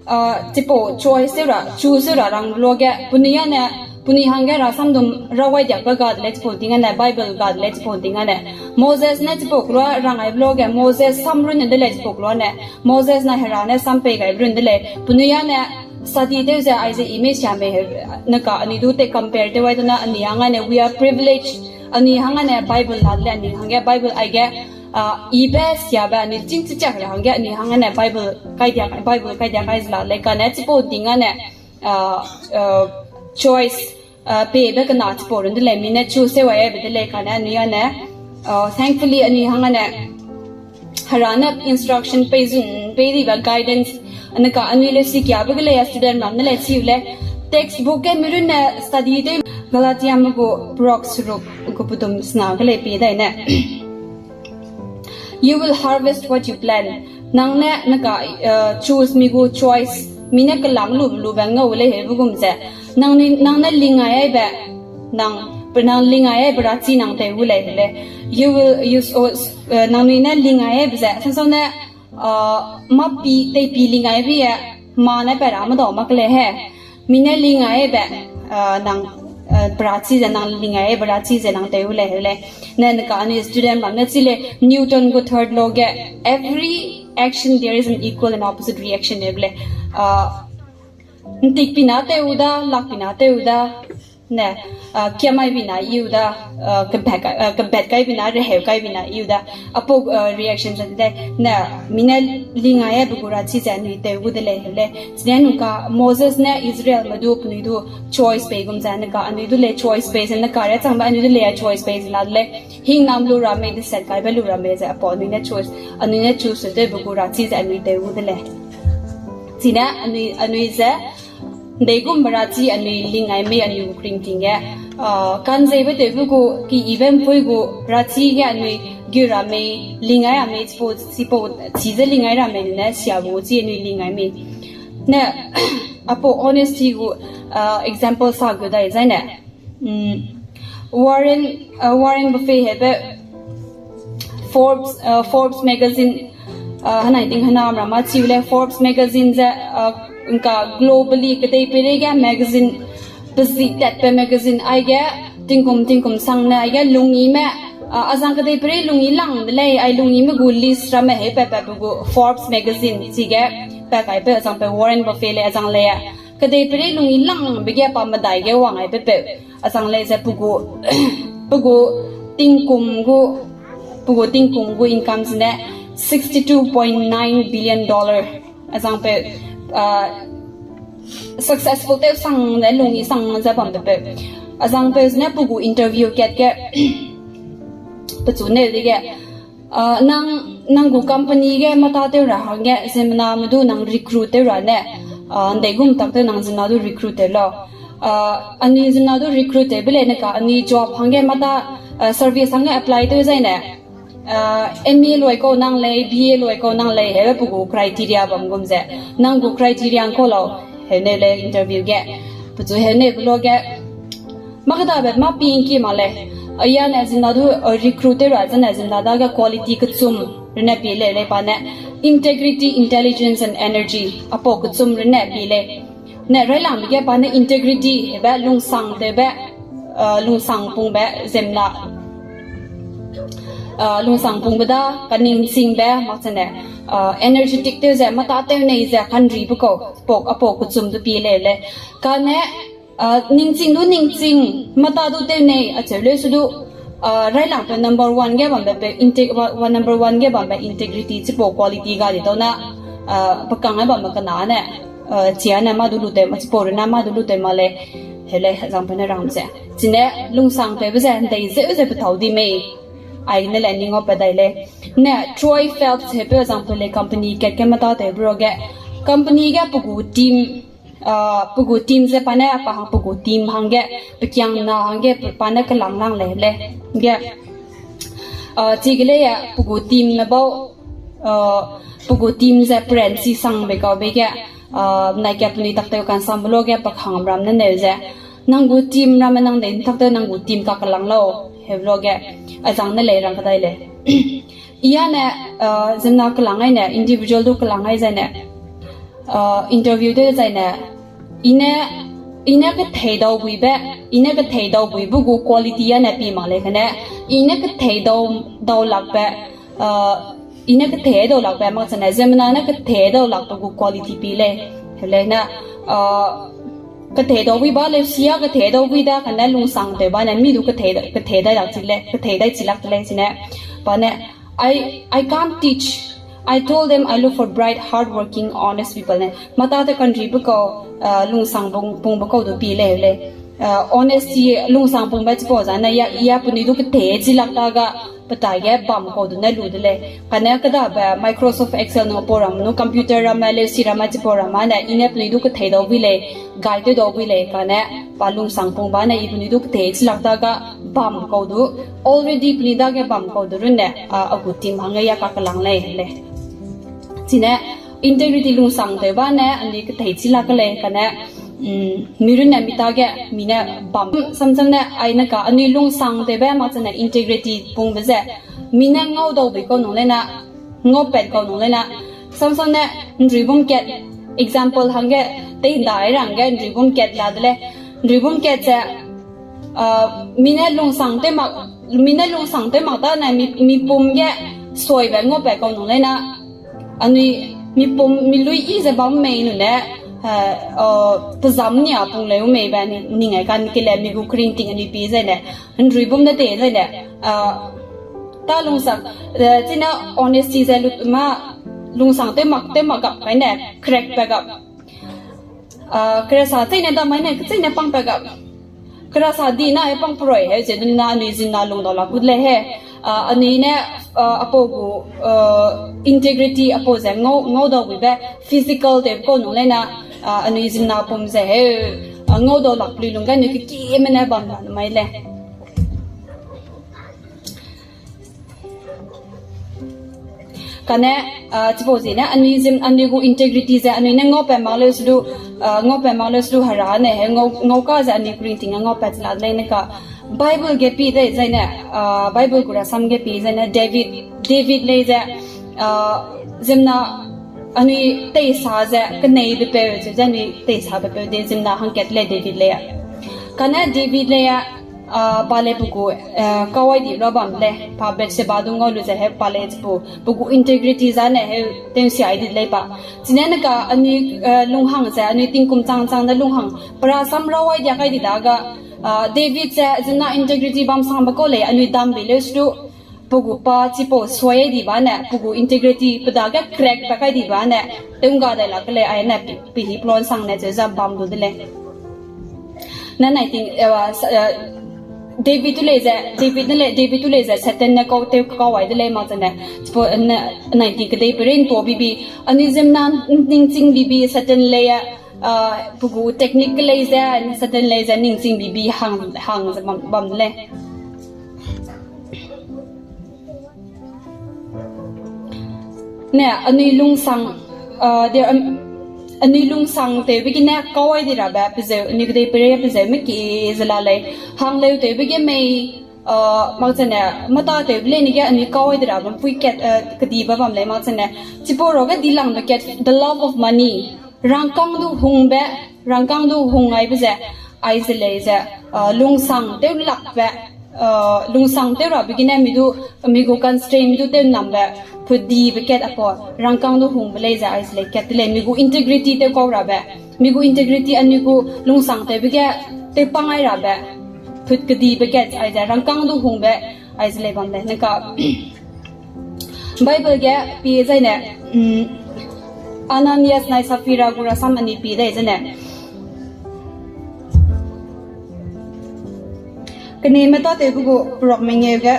ah, chipau choice tew ra, chu se ra rang luage, penui â ne, penui hangge rasam dum rawai diakbe ga de lei chipau ting â ne, Bible ga de lei chipau ting â ne. Moses ne chipau kelua rang aibe luage, Moses sam run de lei chipau kelua ne. Moses nai Hera ne sam pei gaibe run de lei. Penui â ne, study tew ze aize I mei siamei heu, neka anui du te compare tew wai du na anui hang â ne, we are privileged. Anui hang â ne Bible la de lei, anui hangge Bible aige, ah, Ibe siabe anui chîng chichak ra hangge anui hang â ne Bible kaidia, Bible kaidia kai ze la lei kane chipau ting â ne, ah, ah, choice, ah, peibe kena chipau run de lei, mi ne choose tew waibe de lei kane anui â ne, ah, thankfully anui hang â ne, Hera ne instruction pei zun, pei dibe guidance, neka anui leusikiabe ge lei, student ram ne lei chiu lei, Textbook ge mi runne study tew Galatiame gu prok seruk gu pedum sena ge lei pie dai ne. You will harvest what you plant. Nang ne neka, uh, choose mi gu choice, mi ne kelang lu lu be ngau lei hebe gum ze. Nang ni, nang ne lingai aibe, nang, nang lingai aibe rachi nang tew gu lei hele. You will use, uh, nang ni ne lingai aibe ze. Sangsau ne, uh, mapi, teipi lingai bi e, ma ne pe ra medau mak lei he. Mi ne lingai aibe, uh, nang, uh, pe rachi ze nang lingai aibe rachi ze nang tew gu lei hele. Ne neka anui student bam ne chi lei Newton gu third law ge, every action there is an equal and opposite reaction hebe lei. Uh, ntik pina tew da, lak pina tew da, ne, uh, kiamai bina iu da, uh, kebet kai, uh, kebet kai bina, reheu kai bina iu da. Apau, uh, reaction ze de, ne, mi ne lingai aibe gu rachi ze anui tew gu de lei hele. Chine nuka Moses ne Israelme du penui du choice pei gum ze neka anui du lei choice pei ze neka re changbe anui du lei choice pei ze la lei. Hingnam lu ramme, deset kaibe lu ramme ze apau anui ne choose, anui ne choose tewbe gu rachi ze anui tew gu de lei. Chine anui, anui ze, ndeigumbe rachi anui lingai mei anui gu kringting ge, uh, kanzeibe tewbe gu, kiyibe mpui gu rachi ge anui gu ramme, lingai ramme, chipau, chipau, chi ze lingai ramme ne siabe gu chi anui lingai mei. Ne, apau honesty gu, uh, example sa gu dai zai ne. Mm, Warren, uh, Warren Buffett hebe Forbes, uh, Forbes magazine, uh, hanai ting hana mra ma chiu lei Forbes magazine ze, uh, nka globally kedei peirei ge magazine, pezi tatbe magazine aige, tingkum tingkum sang ne aige lungyi me, uh, azang kedei peirei lungyi lang de lei, ai lungyi me gu list ramme hei pe pe pe gu Forbes magazine chige, pe kaibe azang pe Warren Buffett lei azang lei. Kedei peirei lungyi langbe ge pa medai ge wang ai pe pe. Azang lei ze pe gu, pe gu tingkum gu, pe gu tingkum gu income zene sixty two point nine billion dollar. Azang pe, uh, successful tew sang ne lungyi sang ze bam pe pe. Azang pe zene pe gu interview kat ge, pechu neu dege, uh, nang, nang gu company ge mata tew ra hangge, ziemmename du nang recruit tew ra ne, uh, ndeigum tak tew nang ziemmena du recruit tew lau. Uh, anui ziemmena du recruit tewbe lei neka, anui job hangge mata, uh, service hangge apply tew zai ne, uh, M A loi kau nang lei, B A loi kau nang lei, hebe pe gu criteria bam gum ze. Nang gu criteria ngkau lau, heu neu lei interview ge. Pechu heu neu pe lo ge. Mâ kedabe mâ pingki mak lei. Aya ne ziemmena du, uh, recruit tew ra zene ziemmena dage quality kechum runne pie lei lei pa ne integrity, intelligence and energy. Apau kechum runne pie lei. Ne railangbe ge pa ne integrity hebe lungsang tewbe, uh, lungsangpungbe ziemmena, uh, lungsangpungbe da kaningchingbe mak zene, uh, energetic tew ze mata tew nei ze kanribe kau, pau, apau kechum du pie lei lei. Kane, uh, ningching du ningching, mata du tew nei, acheu leu su du, uh, railangbe number one ge bambe pe, inte-, wa, wa number one ge bambe integrity chipau quality ga di tau na, uh, pekang ge bambe kena ne, uh, chia ne mâ du lu tew ma, chipau rune mâ du lu tew ma lei, heu lei, azang pe ne rang ze. Chine lungsang tewbe ze, ndei zeu ze petau di mei. Ai ne le ning opa dai lei. Ne Troy Phelps hebe azang pe lei company kat ge mata tewbe ro ge. Company ge pe gu team, uh, pe gu team ze pa ne pa hang pe gu team hangge, pekiangna hangge pa ne kelang lang lei lei. Ge, uh, chige lei, uh, pe gu team ne bau, uh, pe gu team ze peren chi sangbe kaube ge, uh, nai ka penui tak tew kansambe lo ge pakhang ram ne neu ze. Nang gu team ramme nang dei tak tew nang gu team ka kelang lau, heu lo ge. Azang ne lei rang kedai lei. Ia ne, uh, ziemmena kelang ai ne, individual du kelang ai zai ne, uh, interview tew zai ne, i ne, i ne kethei dau buibe, i ne kethei dau buibe gu quality a ne pie mak lei kane, i ne kethei dau, dau lakbe, uh, i ne kethei dau lakbe mak zene, ziemmena ne kethei dau lakbe gu quality pie lei, heu lei ne, uh, kethei dau bui ba leu sia, kethei dau bui da kane lungsang tew ba ne, mi du kethei, kethei dai lak chi lei, kethei dai chi lak de lei chine, pa ne, I, I can't teach. I told them I look for bright, hardworking, honest people ne. Mata te kanribe kau, uh, lungsang pung, pungbe kau du pie lei heu lei. Honesty lungsangpungbe chipau zane ya, ya penui du ketei chi lak ta ga, petai ge bam kau du ne lu de lei. Kane kedabe Microsoft Excel nung pau ramme nung computer ramme leusi ramme chipau ramme ne i ne penui du ketei dau bui lei, guide tew dau bui lei, kane pa lungsangpungbe ne i penui du ketei chi lak ta ga bam kau du, already penui dage bam kau du runne, a gu team hangge ya kakelang lei lei. Chine integrity lungsangtewbe ne anui ketei chi lak ke lei, kane mi runne mi tage mi ne bam samsam ne ai ne ka anui lungsangtewbe mak chane integrity pungbe ze mi ne ngau dau bui kau nung lei na, ngaupat kau nung lei na, samsam ne nruibum kat, example hangge, tei ndai ra hangge nruibum kat la de lei. Nruibum kat ze mi ne lungsangtew mak, mi ne lungsangtew mak ta ne mi, mipum ge suaibe ngaupat kau nung lei na, anui mipum mi lui yi ze bam mei nune, pezam nia pung leu meibe ning ai kan kele mi gu keringting anui pie zai ne, nruibum ne tei zai ne, ta lungsang, chine honesty ze lut ma, lungsangtew mak, tew mak gap kai ne, crack pa gap. Kerasa cheine dam mai ne, cheine pang pa gap. Kerasa di na e pang peroi heu ze du na anui zimna lungdau lak gu de lei he. Anui ne, apau gu integrity apau ze ngau, ngau dau buibe physical tewbe kau nung lei na, anui zimna pum ze heu, ngau dau lak lui lungge anui kekime ne bam la mai lei. Kane, chipau ziene anui zim, anui gu integrity ze anui ne ngaupat mak leu su du, ngaupat mak leu su du Hera ne he ngau, ngau ka ze anui keringting a ngaupat la de lei ne ka. Bible ge pie dei zai ne, Bible gu rasam ge pie zai ne David, David lei ze, zimna anui teisa ze keneibe peu, ze, ze anui teisabe peu de zimna hangkat lei David lei. Kane David lei, pa lei pe gu, kawai di ra bam lei, pa Bathsheba du ngau lu ze he pa lei chipau, pe gu integrity zane heu tewsia ai di lei pa. Chine ne ka anui, lunghang ze, anui tingkum chang chang ne lunghang, pe rasam rawai dia kai di da ga, David ze zimna integrity bam sangbe kau lei, anui dam bei leu su du, pe gu pa chipau suai di ba ne, pe gu integrity pe dage crack pa kai di ba ne, tew ngga dai lak ke lei ai ne, pe, pe hi plan sang ne cheu ze bam du de lei. Ne nineteen, David tu lei ze, David ne lei, David tu lei ze Satan ne kau tew kau ai de lei mak zene, chipau, nineteen kedei perin tuâ bibi, anui zimna ningching bibi Satan lei, pe gu technique ke lei ze, Satan lei ze ningching bibi hang, hang ze bam, bam de lei. Ne, anui lungsang, anui lungsangtewbe gene kawai di rabe pezeu, anui kedei peirei pezeu me ki ze la lei. Hangleutewbe ge mei, mak zene, mâtatewbe leine ge anui kawai di rabe pui kat, kedibe bam lei mak zene. Chipau ruage dilangbe kat, the love of money. Rangkâng du hungbe, rangkâng du hung aibe ze, aize lei ze, lungsang tew lakbe, lungsang tew rabe gene mi du, mi gu constraint mi du tew nambe, pedibe kat apau, rangkâng du hungbe lei ze aize lei kat de lei, mi gu integrity tew kau rabe, mi gu integrity anui gu lungsangtewbe ge, tew pang ai rabe, put kedibe kat aize rangkâng du hungbe, aize lei bam lei, ne ka. Bible ge pie zaine, Ananias nai Saphira gu rasam anui pie dei zene. Keneme tâtewbe gu peruak mengeu ge,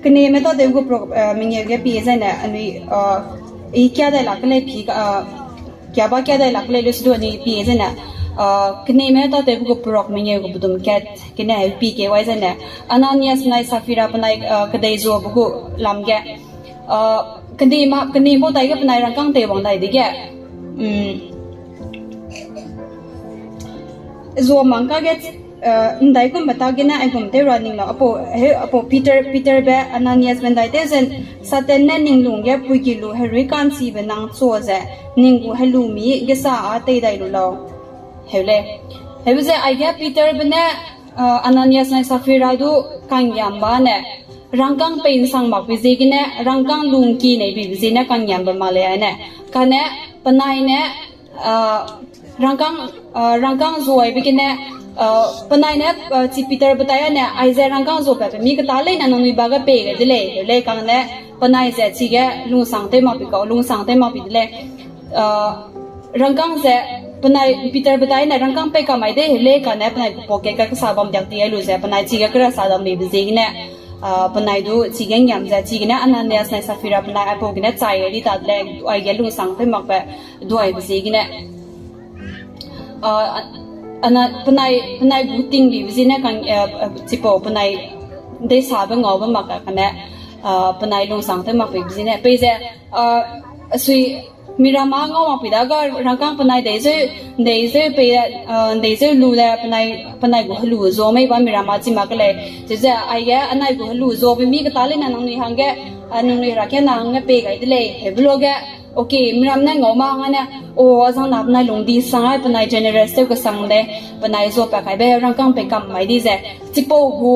keneme tâtewbe gu peruak, mengeu ge pie zaine anui, i kia dai lak ke lei pi, kiaba kia dai lak ke lei leu su du anui pie zaine, keneme tâtewbe gu peruak mengeu gu bedum kat gene heu pie keu wai zaine. Ananias nai Saphira penai, kedei zuabe gu lam ge, kene ma, kene bau dai ge penai rangkâng tei wang dai dege, zua mang kage, ndaikumbe ta gene aigum tew ra ning lau. Apau, heu, apau Peter, Peterbe Ananiasbe ndai tew ze, Satan ne ning lung ge puiki lu herui ka'nchibe nang chua ze, ning gu helu mi gesa â tei dai lu lau. Heu lei. Heu ze aige Peterbe ne, Ananias nai Saphira du ka'nggiamba ne, rangkâng pei nsang makbe ziegene, rangkâng lungki neibibe ziene ka'nggiambe mak lei aine. Kane, penai ne, rangkâng, rangkâng zuaibe gene, penai ne, chi Peterbe tai ane, aize rangkâng zuapatbe mi keta leine nangnui ba ge pei gai de lei, heu lei kang ne, penai ze chige lungsang tew makbe kau, lungsang tew makbe de lei, rangkâng ze penai Peter bedai ne rangkâng pei kam mai de heu lei kane penai gu pocket ge kesa bam diak di ai lu ze penai chige kera sa dam meibe ziegene, ah, penai du chige ngiam ze chigene Ananias nai Safira penai aipau gene chai gai di ta de lei, aige lungsang tew makbe duaibe ziegene. Ah, ana, penai, penai gu tingbibe ziegene kang, eh, eh, chipau penai deisabe ngaube mak kane, ah, penai lungsang tew makbe ziegene. Peize, ah, sui miramme ngau makpui da ga rangkâng penai dei zeu, dei zeu pei, ah, dei zeu lu de penai, penai gu helu zua mei ba miramme chi mak ke lei. Chize aige anai gu helu zuabe mi keta leine nangnui hangge, ah, nangnui herake na hangge pei gai de lei, heube luage. Okay, miram ne ngau ma hangge ne, o, azang na penai lungdi sang ai, penai generous tew kesang de, penai zuapat kaibe rangkâng pei kam mai di ze. Chipau gu,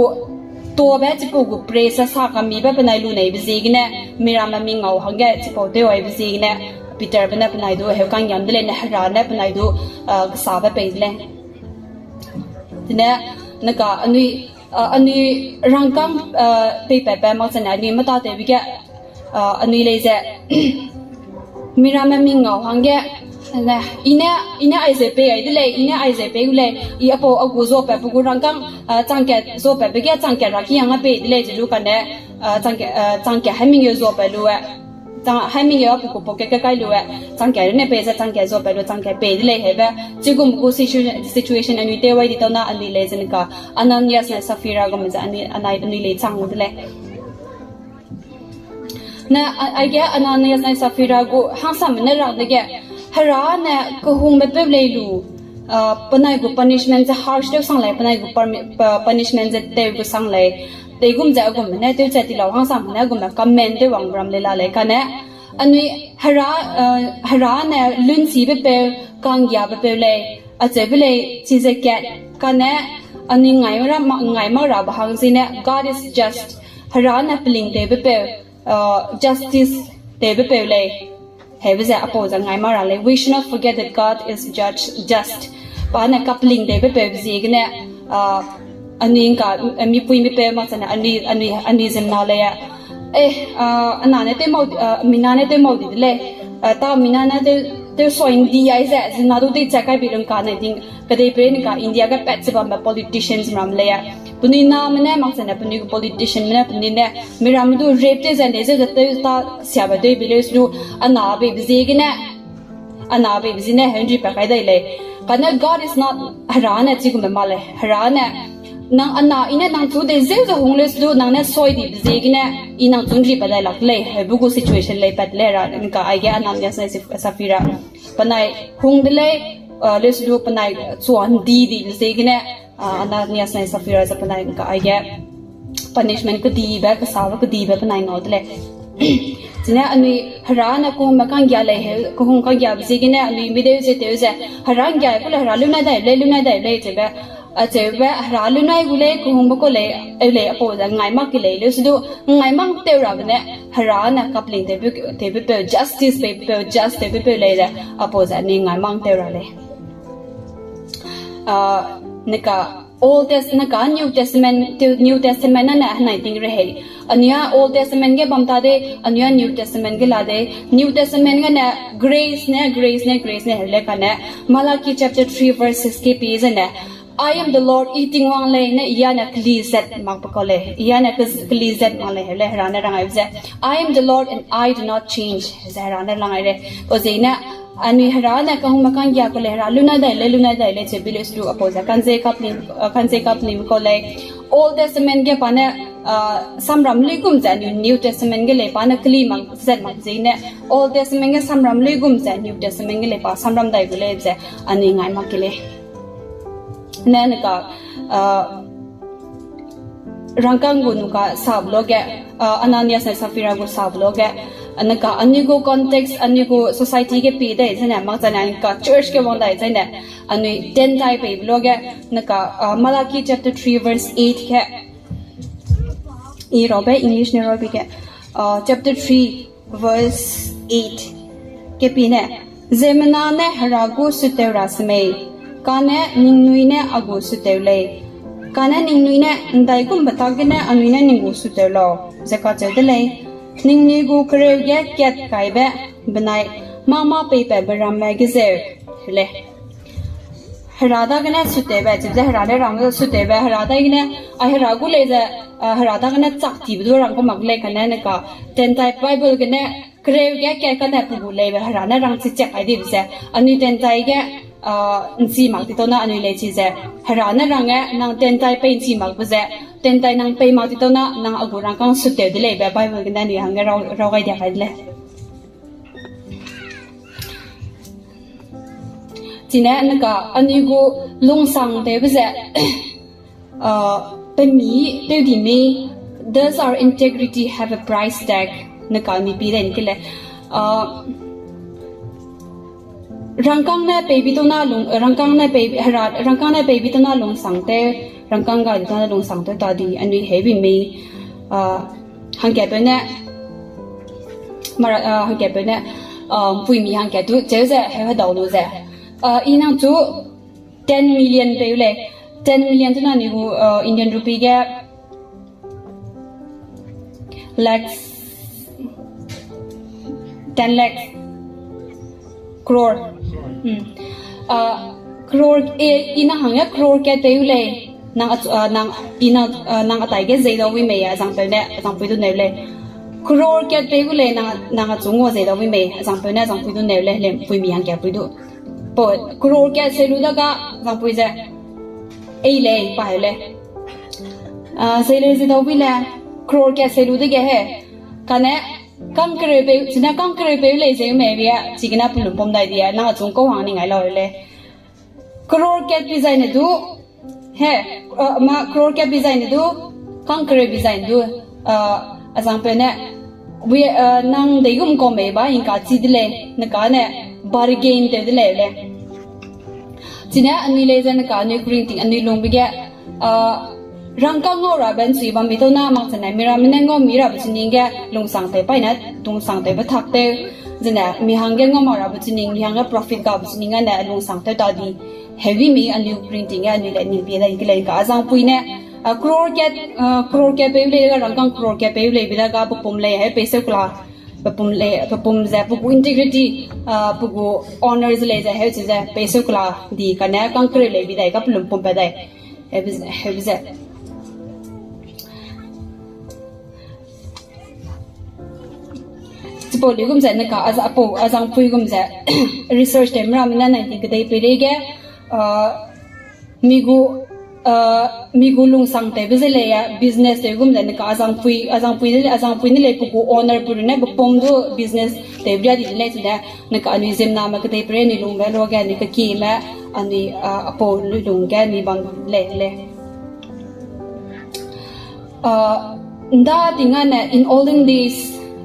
tuabe chipau gu praise sa kamibe penai lu neibe ziegene, miramme mi ngau hangge chipau tew aibe ziegene, Peterbe ne penai du heu ka'nggiam de lei ne Hera ne penai du, ah, kesabe pei de lei. Tine, neka anui, ah, anui rangkâng, ah, peipatbe mak zene anui meta tewbe ge, ah, anui lei ze, miramme mi ngau hangge, ne, i ne, i ne aize pei ai de lei, i ne aize pei gu lei, i apau a gu zuapatbe gu rangkâng, ah, changkat zuapatbe ge changkat ra ki hangge pei de lei, ze lu kane, ah, changkat, ah, changkat haimengeu zuapat lu e. Chang, haimengeu a pe gu pocket ge kai lu e, changkat rune pei ze changkat zuapat lu changkat pei de lei heube. Chigum gu situa-, situation anui tew ai di tau na anui lei ze neka Ananias nai Safira gum ze anui, anai, anui lei chang de lei. Ne, a-, aige Ananias nai Safira gu hangsame ne rang dege, Hera ne kehungbe peu lei lu, ah, penai gu punishment ze harsh tew sang lei, penai gu permi-, pa-, punishment ze tew gu sang lei. Deigum ze agumme ne tewchat ti lau hangsame ne agumme comment tew wang ram lei la lei kane. Anui Hera, ah, Hera ne lunchibe peu, ka'nggiabe peu lei, acheube lei, chize kat, kane, anui ngai ra ma-, ngai mak rabe hang ziegene, God is just, Hera ne peling tewbe peu, ah, justice tewbe peu lei. Heube ze apau ze ngai mak ra lei. We should not forget that God is judge, just. Pa ne kapeling tewbe peu ziegene, ah, anui ngka, eh, mipui mipeu mak zene anui, anui, anui ziemmena lei e. Eh, ah, ana ne tew mau, ah, mina ne tew mau di de lei. Ah, ta mina ne tew, tew soi ndi ai ze, ziemmena du dei chat kai bi lung ka ne ding, kedeiperei ne ka India ge pat ze bambe politicians ram lei e. Penui name ne mak zene penui gu politicianme ne penui ne, miramme du rape tew ze, ndei zeu ze tew ta siabe tew bi leu su du, ana beibe ziegene, ana beibe ziegene, henri pa kai dai lei. Kane God is not, Hera ne chigumbe ma lei. Hera ne, nang ana, i ne nang chu dei zeu ze hung leu su du, nang ne soi dibe ziegene, i nang chu nri pa dai lak lei. Heube gu situation lei pat lei Hera ne ka aige Ananias nai Saf-, Safira. Penai hung de lei, ah, leu su du penai chua ndi dibe ziegene, ah, Ananias nai Safira ze penai ka aige punishment kedibe, kesabe kedibe penai ngau de lei. Chine anui Hera ne kehungbe ka'nggia lei, he, kehung ka'nggiabe ziegene anui mideu ze tew ze, Hera nggia ku lei, Hera lunai dai lei, lunai dai lei, cheube, acheube, Hera lunai gu lei, kehungbe ku lei, eu lei, apau ze ngai mak ki lei, leu su du, ngai mak tew rabe ne, Hera ne kapeling tewbe, tewbe peu, justice pei peu, just tewbe peu lei ze, apau ze anui ngai mak tew ra lei. Ah, neka Old Test-, neka New Testament, New Testament ne, ne henai ting rehei. Anui a Old Testament ge bam ta de, anui a New Testament ge la de. New Testament ge ne grace ne, grace ne, grace ne, heu lei kane. Malachi chapter three verse six ke pi zene, I am the Lord, I Tingwang lei ne, I a ne keli zat mak pe kau lei, I a ne ke-, keli zat mak lei, heu lei Hera ne rang ai ze. I am the Lord and I do not change, ze Hera ne rang ai lei. Pau ziegene, anui Hera ne kehungbe ka'nggia ku lei, Hera lunai dai lei, lunai dai lei, cheube leu su du apau ze kanze kapeling, ah, kanze kapeling kau lei. Old Testament ge pa ne, ah, samram luigum ze anui New Testament ge lei pa ne keli mak zat mak ziegene, Old Testament ge samram luigum ze New Testament ge lei pa samram dai gu lei ze anui ngai mak ki lei. Ne neka, ah, rangkâng gu neka sap luage, ah, Ananias ne Safira gu sap luage, neka anui gu context, anui gu society ge pi dai zene, mak zene neka church ge wang dai zene, anui ten dai pei luage, neka, ah, Malachi chapter three verse eight ke, i rabe English ne rabe ge, ah, chapter three verse eight ke pi ne, Ziemmena ne Hera gu sutew ra semei, kane ningnui ne a gu sutew lei, kane ningnui ne ndaigumbe tak gene anui ne ning gu sutew lau, ze kacheu de lei. Ningnui gu kereu ge kat kaibe benai mâ-mâ peipatbe ramme ge zeu, lei. Hera dagene sutewbe, chize Hera ne rang sutewbe, Hera dagene, ai Hera gu lei ze, ah, Hera dagene chak tibe du rang ku mak lei kane ne ka, tentai Bible gene, kereu ge kat kane pe gu leibe Hera ne rang chi chak ai dibe ze, anui tentai ge, ah, nchi mak ti tau na anui lei chi ze, Hera ne rang e nang tentai pei nchi makbe ze, tentai nang pei mak ti tau na nang a gu rangkâng sutew de leibe Bible gene anui hangge rau, rau gai dia kai de lei. Chine ne ka anui gu lungsang tewbe ze, ah, pe mi tew di mei, does our integrity have a price tag? Ne ka mi pi dai ne ke lei. Ah, rangkâng ne peibi tau na lung, rangkâng ne pei, Hera, rangkâng ne peibi tau na lungsang tew, rangkâng ga di tau na lungsang tew ta di, anui hebi mei, ah, hangkatpeu ne, mara, ah, hangkatpeu ne, ah, puimi hangkat tu, cheu ze, heu hedau lu ze. Ah, i nang chu ten million peu lei, ten million tu na ni gu, ah, Indian rupee ge, lakhs, ten lakhs, crore. Hmm. Ah, crore, e, i nang hangge crore kat peu lei, nang a, ah, nang, i nang, ah, nang atai ge zei dau wi mei, azangpeu ne, azangpui du neu lei. Crore kat peu gu lei, nang, nang achu ngua zei dau wi mei, azangpeu ne, azangpui du neu lei, le, puimi hangkatpui du. Pau, crore kat sei lu da ga, azangpui ze. Ei lei, pa heu lei. Ah, zei lei ze dau wi le, crore kat sei lu dege he. Kane, kangkereu peu, chine kangkereu peu lei ze mei bia, chigene pelum pum dai di, nang achung kau hang ni ngai lau lei. Crore kat pi zai ne du, he, ah, ma crore kat pi zai ne du, kangkereu pi zai ne du, ah, azangpeu ne, wi, ah, nang deigum kau mei ba, ingka chi de lei, ne kane, bargain tew de lei lei. Chine anui lei ze ne ka anui kuringting anui lungbe ge, ah, rangkâng ngau rabe nchui bam mi tau na mak zene, miramme ne ngau mi rabe chining ge lungsang tew paî ne, lungsang tewbe tak tew, zene mi hangge ngau mak rabe chining, mi hangge profit gabe chining ane lungsang tew ta di. Hebi mi anui kuringting ge anui le ning pie dai ke lei ka azangpui ne, ah, crore kat, ah, crore kat peu lei ga rangkâng crore kat peu lei bi da ga pe pum lei, heu peiseu kela, pe pum lei, pe pum ze, pe gu integrity, ah, pe gu honor ze lei ze, heu chi ze, peiseu kela di kane kangkereu lei bi dai, ka pelum pum pe dai. Heu bi ze, heu bi ze. Chipau lei gum ze ne ka, aza-, apau, azangpui gum ze, research tew meramme ne nineteen kedei peireige, ah, mi gu, ah, mi gu lungsang tewbe ze lei, business tew gum ze ne ka azangpui, azangpui ne, azangpui ne lei pe gu honor pe ru ne pe pum du business tewbe ria di de lei chine, ne ka anui ziemmename kedei peirei anui lungbe luage anui kekieme, anui, ah, apau lui lungge anui bam lei lei. Ah, nda ting ane, in olden days,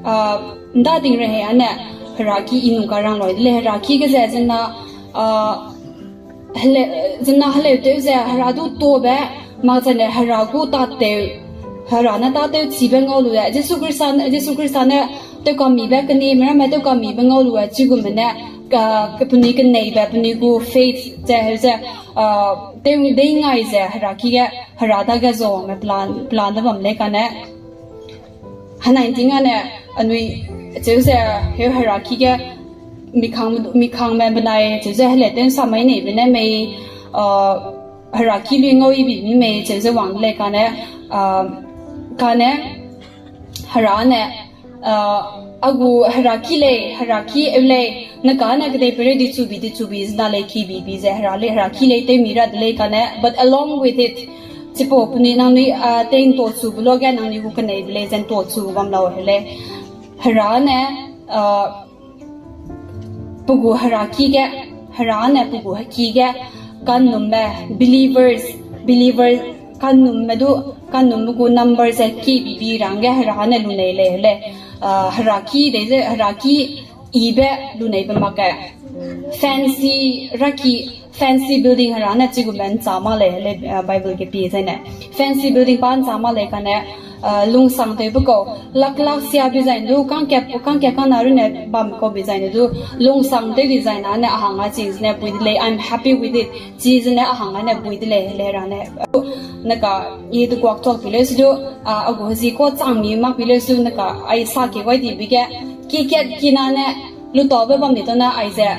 ah, nda ting rehei ane, heraki i nung karang loi de lei, heraki ge ze ziemmena, ah, hele-, ziemmena heleu tew ze, hera du tobe, mak zene hera gu tâtew, hera ne tâtew chibe ngau lu e, Jisu Khrista, Jisu Khrista ne tewkamibe, kenime ramme tewkamibe ngau lu e, chigum ne, ah, ke-, penui keneibe, penui gu faith ze, heu ze, ah, tew dei ngai ze, heraki ge, hera dage zuame plan, plan de bam lei kane. Henai ting ane, anui, cheu ze, heu heraki ge, mikhang, mikhangme benai, cheu ze, hele tew nsa mai neibe ne mei, ah, heraki lui ngau ibi ne mei, cheu ze wang de lei kane, ah, kane, hera ne, ah, a gu heraki lei, heraki eu lei, ne kane kedei peirei di chubi, di chubi, zena lei kibi, bi ze, hera lei, heraki lei, tew mi ra de lei kane, but along with it, chipau penui nangnui, ah, tei nto chube luage nangnui gu keneibe lei, ze nto chu bam lau heu lei. Hera ne, ah, pe gu heraki ge, hera ne pe gu heki ge, kanumme, believers, believer, kanumme du, kanumme gu number ze kibi bi rangge hera ne lunei lei heu lei. Ah, heraki dei ze, heraki ibe luneibe mak ge. Fancy raki, fancy building hera ne chigumbe ncha ma lei heu lei, ah, Bible ge pie zene. Fancy building pa ncha ma lei kane, ah, lungsang tewbe kau, lak lak sia bi zai ndu, kangkap, kangkap kangna runne bam kau bi zai ne du, lungsang tew di zai na ne a hang a chi zene bui de lei, I'm happy with it. Chi zene a hang a ne bui de lei, lei ra ne. Ne ka, i du guak tuak pi leu se du, ah, a gu hezi kua chang mi mak pi leu se du, ne ka, ai sa ke wai dibe ge, ki kat kina ne, lutaube bam ni tau na ai ze,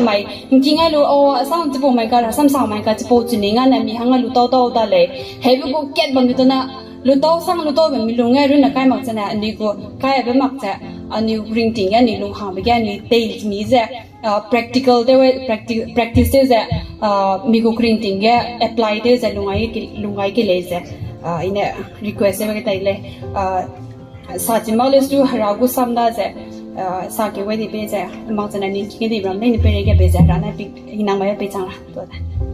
Mai ngking ai lu, o, asang chipau mai ka, rasam sang mai ka, chipau chuni nga ne mi hang a lu tau tau da lei. Hebe gu kat bam mi tuna, lu tau sang lu tau be mi lung e runne kai mak zene, anui gu kaibe mak ze, anui ringting ge, anui lung hangbe ge, anui tei mi ze, practical tew, practice tew ze, mi gu ringting ge apply tew ze, lung gai ke lei ze, i ne request tew ge tai lei. Sa chi mak le su Hera gu sam da ze, sa ke wai di pei ze, mak zene ning ki ge di ram leine peireige pei ze, Hera ne pi, hinang mai pei chang ra, tu de.